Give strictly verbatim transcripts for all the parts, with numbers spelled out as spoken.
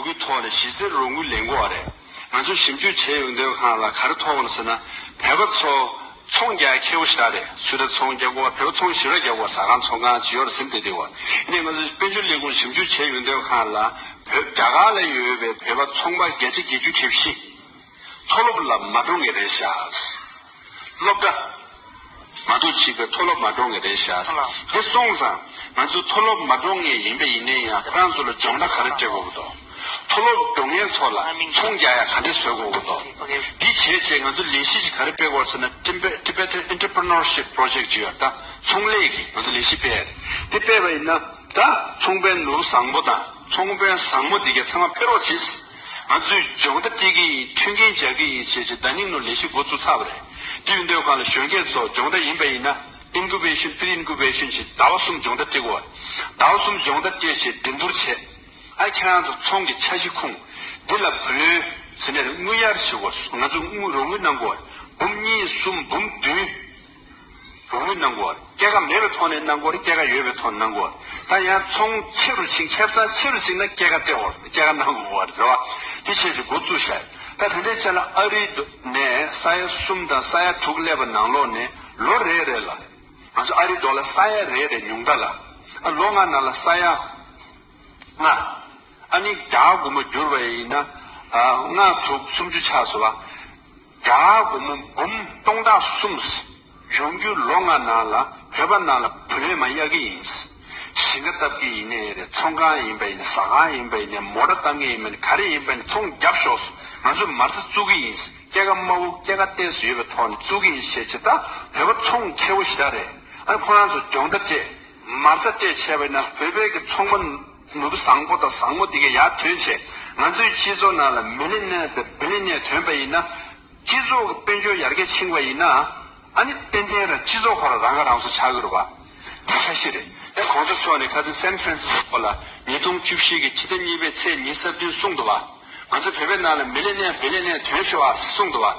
གི་ཐོག་ནས་གཞི་རྩའི་རོགས་དངུལ་ལེན་དགོས་པ་རེད། ང་ཚོས་ཞིབ་འཇུག་བྱས་ཡོང་དུས་སྒང་ལ་ག་རེ་མཐོང་བ་ཟེར་ན། བོད་པ་ཚོ་ཚོང་རྒྱག་ཡ་མཁས་པོ་ཞེ་དྲག་རེད། སུ་ར་ཚོང་རྒྱག་དགོས་པ། བོད་པ་ཚོང་ཞེ་དྲག་རྒྱག་དགོས་པ། ཟ་ཁང་ཚོང་ཁང་ཅིག་ཡོད་རེད་ཟེར་བསྡད་དེ་བ། ཡིན་ནའི་ང་ཚོས་དཔལ་འབྱོར་ལས་ཁུངས་ཞིབ་འཇུག་བྱས་ཡོང་དུས་སྒང་ལ། བོད་རྒྱ་གར་ལ་ཡོད་པའི་བོད་པ་ཚོང་པ་བརྒྱ་ཆ་བརྒྱད་ཅུ་གྱ་བཞི། མཐོ་སློབ་ལ་མ་འགྲོ་མཁན་རེད་ཤག་སློབ་གྲྭ་མ་གཏོགས་ཅིག་པའི་མཐོ་སློབ་མ་འགྲོ་མཁན་རེད་ཤག་དེ་སོང་ཙང་ང་ཚོ་མཐོ་སློབ་མ་འགྲོ་མཁན་ཡིན་པ་ཡིན་ནའི་ཡང་ཁོ་རང་ཚོ་ལ་སྦྱོང་བརྡར་ག་རེ་སྤྲད་དགོས་ཀྱི་འདུག་མཐོ་སློབ་འགྲོ་མཁན་ཚོ་ལ་ཚོང་རྒྱག་ཡ་ག་འདྲས་བཟོ་དགོས་ཀྱི་འདུག་འདི་བྱས་བྱས་ང་ཚོ་ལས་གཞི་ཞིག་ག་རེ་སྤེལ་དགོས་ཟེར་ན། Tibet- Tibetan Entrepreneurship Project ཅིག་ཡོད། ད་ཚོང་ལས་ཀྱི་ང་ཚོ་ལས་གཞི་སྤེལ་ཡ་རེད། འདི་སྤེལ་བ་ཡིན་ན། ད་ཚོང་དཔོན་ནོར་བུ་བཟང་པོ་དང་ཚོང་དཔོན་བཟང་མོ་འདི་གའི་ཚང་མ་ཕེབས་རོགས་གྱིས། ང་ཚོས་སྦྱོང་བརྡར་སྤྲད་ཀྱི་ཡིན། མཐུན་རྐྱེན་སྦྱར་གྱི་ཡིན་ཞེས་བྱས་ཟླ་ཉིན་ནང་ལས་གཞི་འགོ་བཙུགས་ཚར་བ་རེད། དེ་ཡིན་དུས་སྒང་ལ་གཞོན་སྐྱེས་ཚོ་སྦྱོང་བརྡར་ཡིན་པ་ཡིན་ན། Incubation, Pre-Incubation ཞེས་ཟླ་བ་གསུམ་སྦྱོང་བརྡར་སྤྲད་དགོས། ཟླ་བ་གསུམ་སྦྱོང་བརྡར་སྤྲད་བྱས་འགྲན་བསྡུར་བྱས། ཨ་ཁྱེད་རང་ཚོ་ཚོང་གི་འཆར་གཞི་ཁུངས་འདི་ལ་བུ་ལོན་ཟེར་ནས་དངུལ་གཡར་བྱེད་དགོས། ང་ཚོ་དངུལ་རོགས་དངུལ་གནང་དགོས། འབུམ་གཉིས་གསུམ་འབུམ་བདུན། རོགས་དངུལ་གནང་དགོས་རེད། སྐྱེད་ཀ་མེད་པའི་ཐོག་ནས་གནང་དགོས་རེད། སྐྱེད་ཀ་ཡོད་པའི་ཐོག་ནས་གནང་དགོས་རེད། ད་ཡང་ཚོང་ཆེ་རུ་ཕྱིན། ཁེ་བཟང་ཆེ་རུ་ཕྱིན་ན་སྐྱེད་ཀ་སྤྲད་དགོས་རེད། སྐྱེད་ཀ་གནང་དགོས་རེད། རེད་བ། དེ་བྱས་ཙང་འགོ་བཙུགས་བཞག་ད་དེ་འདྲའི་ཆ་ལ་ཨ་རི་ནས་ས་ཡ་གསུམ་དང་ས་ཡ་དྲུག་སླེབས་པ་ནང་ལོགས་ནས་ལོ་རེ་རེ་ལ་ང་ཚོ་ཨ་རི་ཌོ་ལར་ས་ཡ་རེ་རེ་ཉུང་མཐའ་ལ། ཨ་ལོ་ལྔ་ནང་ལ་ས་ཡ་ལྔ། ཨ་ནི་རྒྱ་སྒོར་མོ་བསྒྱུར་བ་ཡིན་ན། ཨ་ལྔ་དྲུག་སུམ་ཅུ་ཆགས་སོང་བ། རྒྱ་སྒོར་མོ་འབུམ་སྟོང་ཕྲག་གསུམ། ཡོང་རྒྱུ་ལོ་ལྔ་ནང་ལ་བོད་པ་ནང་ལ་བུ་ལོན་མར་གཡར་གྱི་ཡིན། ཞིང་ཁ་བཏབ་ཀྱི་ཡིན་ནའི་རེད། ཚོང་ཁང་ཡིན་པ་ཡིན་ནའི། ཟ་ཁང་ཡིན་པ་ཡིན་ནའི། མོ་ཊ་བཏང་མཁན་ཡིན་པ་ཡིན་ནའི། ག་རེ་ཡིན་པ་ཡིན་ནའི་ཚོང་རྒྱབ་ཤོག་ང་ཚོས་མ་རྩ་བཙུགས་ཀྱི་ཡིན། སྐྱེད་ཀ་དམའ་བོ་སྐྱེད་ཀ་ཏོག་ཙམ་ཡོད་པའི་ཐོག་ནས་བཙུགས་ཀྱི་ཡིན་ཞེས་བྱས། ད་བོད་པ་ཚོང་མཁས་པོ་ཞེ་དྲག་རེད། ཨ་ནི་ཁོ་རང་ཚོ་སྦྱོང་བརྡར་སྤྲད། མ་རྩ་སྤྲད་བྱས་པ་ཡིན་ན། བོད་པའི་གི་ཚོང་པ་ནོར་བུ་བཟང་པོ་དང་བཟང་མོ་འདི་གའི་ཡར་ཐོན་བྱས། ང་ཚོའི་སྤྱི་ཚོགས་ནང་ལ་མི་ལི་ནེ་དང་བི་ལི་ནེ་ཐོན་པ་ཡིན་ན། སྤྱི་ཚོགས་ཀྱི་དཔལ་འབྱོར་ཡར་རྒྱས་ཕྱིན་པ་ཡིན་ན། ཨ་ནི་ཏན་ཏན་རང་སྤྱི་ཚོགས་ཁོ་རང་རང་ཁ་རང་གསོ་ཆགས་ཀྱི་རེད་བ། འདི་འཆར་གཞི་རེད། ཨེ་གོང་ས་མཆོག་ནས་ཁ་སང་སན་ཧྥ་རན་སི་སྐོ་ལ་ཉིས་སྟོང་བཅུ་བཞི་གི་ཕྱི་ཟླ་གཉིས་པའི་ཚེས་ཉི་ཤུ་རྩ་བདུན་གསུངས་འདུག་བ། ང་ཚོ་བོད་པའི་ནང་ལ་མི་ལི་ནེ་བི་ལི་ནེ་ཐོན་ཤོག་ཨ་གསུངས་འདུག་བ།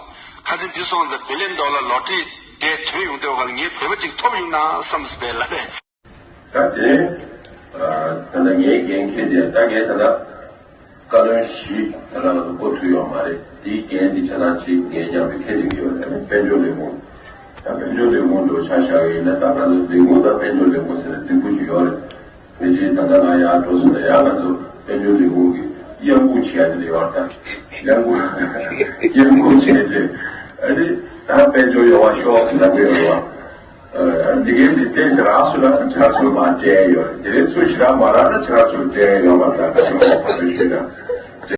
ཁ་སང་འདི་སོང་ཙང་བི་ལི་ཡན་ཌོ་ལར་ལོ་ཊ་རི་དེ་ཐོན་ཡོང་དུས་སྒང་ལ་ངས་བོད་པ་ཅིག་ཐོབ་ཡོང་ན་བསམ་སོང་བས་ལ་རེད། ད་དེ་རིང་ད་ལྟ་ངའི་འགན་འཁྱེར་དེ། ད་ངས་ད་ལྟ་བཀའ་བློན་བཞི་ད་ལྟ་ལ་འགོ་ཚུགས་ཡོད་མ་རེད། དེའི་འགན་དེ་ཆ་ཚང་ཅིག་ངས་མཉམ་དུ་འཁྱེར་བསྡད་ཀྱི་ཡོད་རེད། དཔལ་འབྱོར་ལས་ཁུངས། ད་དཔལ་འབྱོར་ལས་ཁུངས་དུ་ཆ་བཞག་གི་ཡིན་ན། ད་ང་ཚོ་ལས་ཁུངས་དང་དཔལ་འབྱོར་ལས་ཁུངས་ཟེར་ནས་རྫིག་པོ་ཅིག་ཡོད་རེད། ཕལ་ཆེར་ད་ལྟ་ང་ཡར་འགྲོ་ཟེར་ན་ཡང་ང་ཚོ་དཔལ་འབྱོར་ལས་ཁུངས་ཀྱི་གཡང་འགུག་བྱེད་ཡ་དེ་ལས་ཡོད་རེད། ད་གཡང་འགུག་གཡང་འགུག་བྱས་རྗེས་ཨ་ནི་ད་དཔལ་འབྱོར་ཡོང་བ་ཤོག་ཟེར་ལབ་ཀྱི་ཡོད་རེད་བ། འདི་གའི་འདི་ཏོག་ཙམ་རག་སོང་ན་ཕྱི་ཁ་ཚུར་མར་སྤྲད་ཡོད་རེད། དེ་རིང་ཚུར་ཞེ་དྲག་མ་རག་ན་ཕྱི་ཁ་ཚུར་སྤྲད་ཡོད་མ་རེད། ད་ཁ་ཐུག་ཁ་ཐུག་ཞུས་ན།